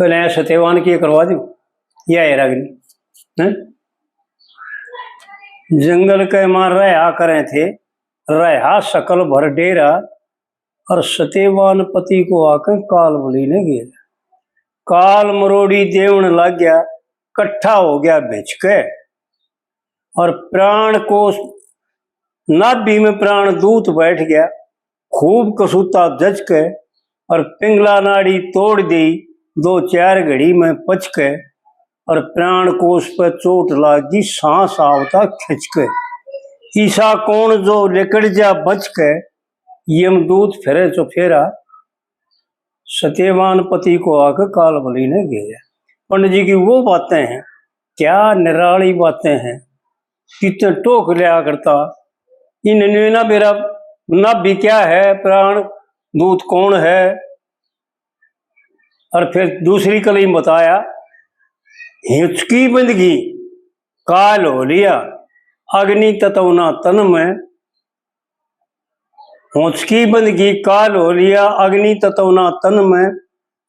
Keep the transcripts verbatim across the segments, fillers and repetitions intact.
पहले सत्यवान की करवा दूं, या है रागनी, हैं? जंगल के मां रहा करें थे, रहा सकल भर डेरा, और सत्यवान पति को आके काल बलि ने घेरा। काल मरोड़ी देवण लाग गया, कट्ठा हो गया भिचके, और प्राण कोष नाभि में प्राण दूत बैठ गया, खूब कसूता जच के, और पिंगला नाड़ी तोड़ दी, दो चार घड़ी में पच के, और प्राण कोष पे चोट लाग गई, सांस आवता खिंच के। ईसा कौन जो लिकड़ जा बच के, यमदूत फिरे चुफेरा, सत्यवान पति को आके काल बलि ने घेरा। पंडित जी की वो बातें हैं, क्या निराली बातें हैं, कितने टोक लिया करता। इन्होंने ना मेरा नाभि क्या है, प्राण दूत कौन है, और फिर दूसरी कली में बताया, हिचकी बंदगी काल हो लिया, अग्नि तत्व ना तन में, होचकी बंदगी काल हो लिया, अग्नि तत्व ना तन में,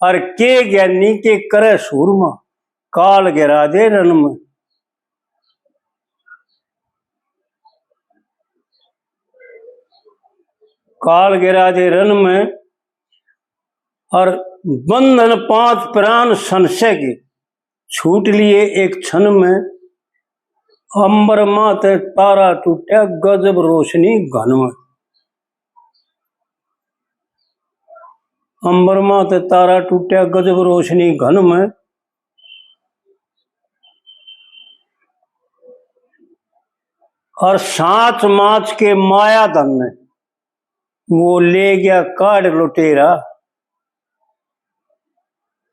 और के ज्ञानी के करे सूरमा, काल गिरा दे रन में। काल गिरा दे रन में, और बंधन पांच प्राण संशय के, छूट लिए एक क्षण में। अंबर माथे तारा टूटा गजब रोशनी घन में। अंबर माथे तारा टूटा गजब रोशनी घन में। और सांच माच के माया धन ने वो ले गया काढ़ लुटेरा।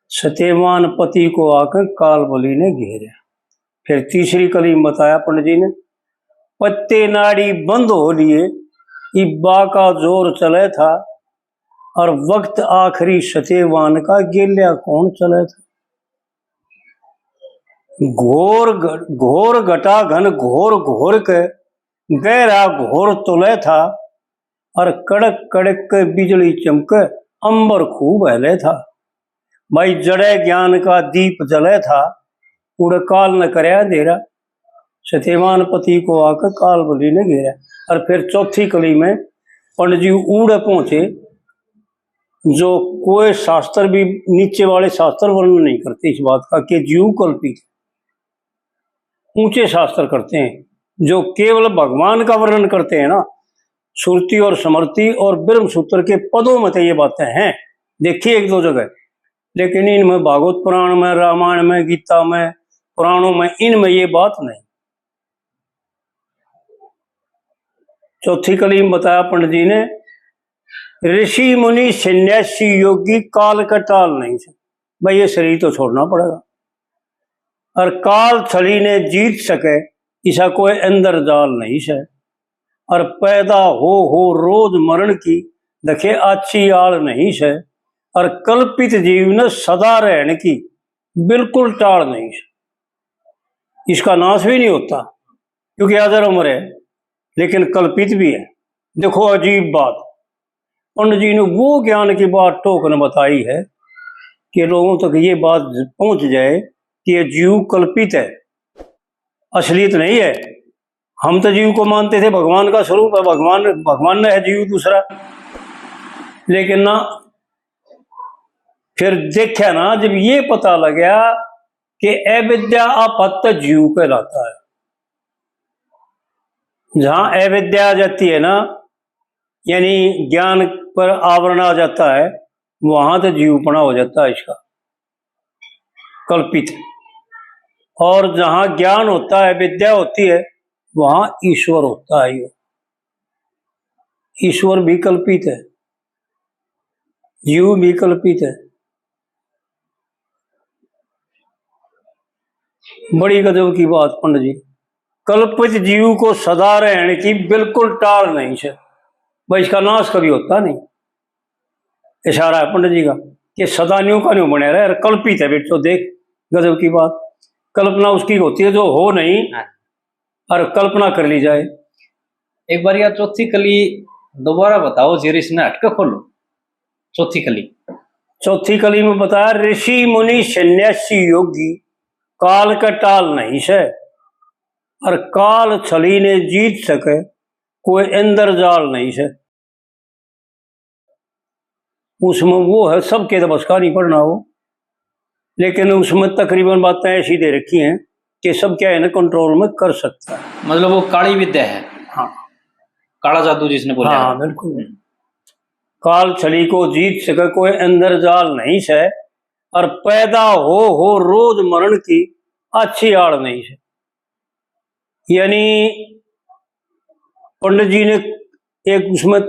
सत्यवान पति को आके काल बलि ने घेरा। फिर तीसरी कली में बताया पंडित जी ने, पत्ते नाड़ी बंद हो लिए, इब्बा का जोर चले था, और वक्त आखिरी सत्यवान का गेल्या कौन चले था। घोर घ-, घोर घटा घन घोर घोर के गहरा घोर तुले था, और कड़क कड़क के बिजली चमके अंबर खूब हिले था। भाई जड़े ज्ञान का दीप जले था, उड़े काल न करया अंधेरा। सत्यवान पति को आके काल बलि ने घेरा। और फिर चौथी कली में पंडित जी उड़े पहुंचे, जो कोई शास्त्र भी, नीचे वाले शास्त्र वर्णन नहीं करते इस बात का कि जीव कल्पित, ऊंचे शास्त्र करते हैं। जो केवल भगवान का वर्णन करते हैं ना, श्रुति और स्मृति और ब्रह्म सूत्र के पदों में तो ये बातें हैं, देखिए एक दो जगह, लेकिन इनमें भागवत पुराण में, रामायण में, गीता में, पुराणों में, इनमें ये बात नहीं। चौथी कली में बताया पंडित जी ने, ऋषि मुनि सन्यासी योगी काल का टाल नहीं से। भाई, ये शरीर तो छोड़ना पड़ेगा। और काल छली ने जीत सके, इसा कोई अंदर जाल नहीं से। और पैदा हो हो रोज मरण की, देखे अच्छी आल नहीं से। और कल्पित जीव ने सदा रहने की बिल्कुल टाल नहीं से। इसका नाश भी नहीं होता, क्योंकि अजर अमर है, लेकिन कल्पित भी है। देखो, अजीब बात, पंडित जी ने वो ज्ञान की बात टोक ने बताई है कि लोगों तक ये बात पहुंच जाए कि ये जीव कल्पित है, असलियत नहीं है। हम तो जीव को मानते थे भगवान का स्वरूप है, भगवान, भगवान ने है जीव दूसरा, लेकिन ना, फिर देखा ना, जब ये पता लग गया कि अविद्या आपत्त जीव कहलाता है। जहां अविद्या आ जाती है ना, यानी ज्ञान पर आवरण आ जाता है, वहां तो जीवपना हो जाता है इसका, कल्पित। और जहां ज्ञान होता है, विद्या होती है, वहां ईश्वर होता है। ये ईश्वर भी कल्पित है, जीव भी कल्पित है। बड़ी गजब की बात पंडित जी, कल्पित जीव को सदा रहने की बिल्कुल टाल नहीं से। भाई, इसका नाश कभी होता नहीं। इशारा है पंडित जी का कि सदा न्यू का न्यू बने रहे, और कल्पित है। बेटो, देख, गजब की बात, कल्पना उसकी होती है जो हो नहीं, हाँ। और कल्पना कर ली जाए। एक बार या चौथी कली दोबारा बताओ, जेर इसने हटके खोलो। चौथी कली। चौथी कली में बताया, ऋषि मुनि सन्यासी योगी काल का टाल नहीं से, और काल छली ने जीत सके कोई इंद्रजाल नहीं से। उसमें वो है, सबके तो बस का नहीं पढ़ना हो, लेकिन उसमें तकरीबन बातें ऐसी दे रखी हैं कि सब क्या है ना, कंट्रोल में कर सकता है। मतलब वो काली विद्या है। हाँ। काला जादू जिसने बोला। हाँ, बिल्कुल। काल छली को जीत सके कोई इंद्रजाल नहीं से, और पैदा हो हो रोज मरण की अच्छी आड़ नहीं से। यानी पंडित जी ने एक उसमें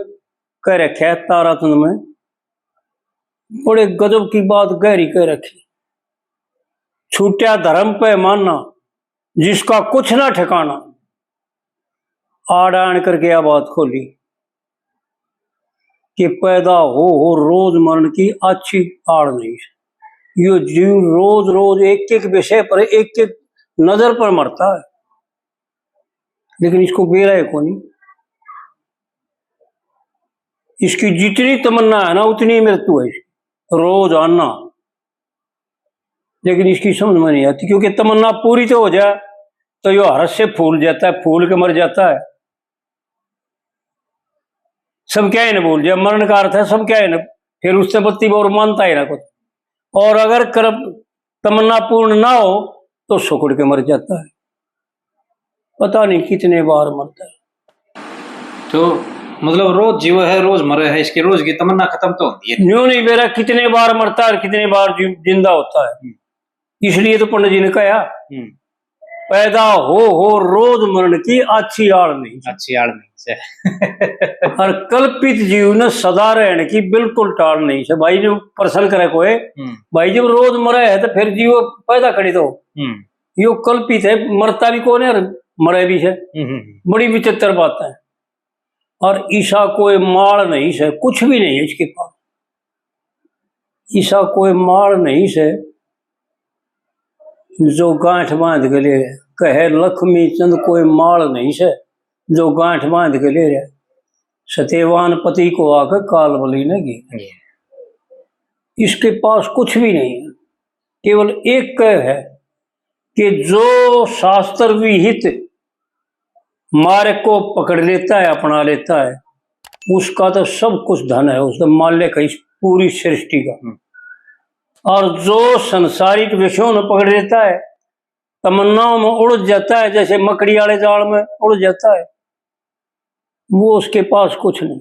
कह रखा है ताराचंद में, बड़े गजब की बात गहरी कह रखी। छूटा धर्म पे मानना, जिसका कुछ ना ठिकाना। आड़ आन करके यह बात खोली कि पैदा हो हो रोज मरण की अच्छी आड़ नहीं। यो जीव रोज रोज एक एक विषय पर, एक एक नजर पर मरता है, लेकिन इसको बेरा है कोनी। इसकी जितनी तमन्ना है ना, उतनी मृत्यु है इसकी, रोज आना। लेकिन इसकी समझ में नहीं आती, क्योंकि तमन्ना पूरी तो हो जाए तो यो हर्ष से फूल जाता है, फूल के मर जाता है। सब क्या इन्हें बोल दिया, मरण का अर्थ है सब क्या इन्हें, फिर उससे बत्ती और मानता ही ना कुछ। और अगर कर्म तमन्ना पूर्ण ना हो तो सुकड़ के मर जाता है। पता नहीं कितने बार मरता है। तो मतलब रोज जीव है, रोज मरे है, इसकी रोज की तमन्ना खत्म तो होती है। न्यू नहीं बेरा कितने बार मरता है और कितने बार जी- जिंदा होता है। हम्म। इसलिए तो पंडित जी ने कहा, हम्म। पैदा हो हो रोज मरण की अच्छी आड़ नहीं। अच्छी आड़ नहीं से। और कल्पित जीव ने सदा रहने की बिल्कुल टाल नहीं से। भाई जो प्रश्न करे कोई, हम्म। भाई जब रोज मरे है तो फिर जीव पैदा करी दो। हम्म। यो कल्पित है, मरता भी कौन है और मरे भी है। हम्म, हम्म, हम्म। बड़ी विचित्र बात है। और ईसा कोई माल नहीं से, कुछ भी नहीं है इसके पास। ईसा कोई माल नहीं से जो गांठ बांध के ले रहे। कहे लक्ष्मी चंद कोई माल नहीं से जो गांठ बांध के ले रहे। सत्यवान पति को आके काल बलि ने की। ये। इसके पास कुछ भी नहीं है, केवल एक कह है कि जो शास्त्र विहित मार्ग को पकड़ लेता है, अपना लेता है, उसका तो सब कुछ धन है, उसका मालिक है इस पूरी सृष्टि का। हम्म। और जो संसारिक विषयों में पकड़ लेता है, तमन्नाओं में उलझ जाता है, जैसे मकड़ी वाले जाल में उलझ जाता है, वो उसके पास कुछ नहीं।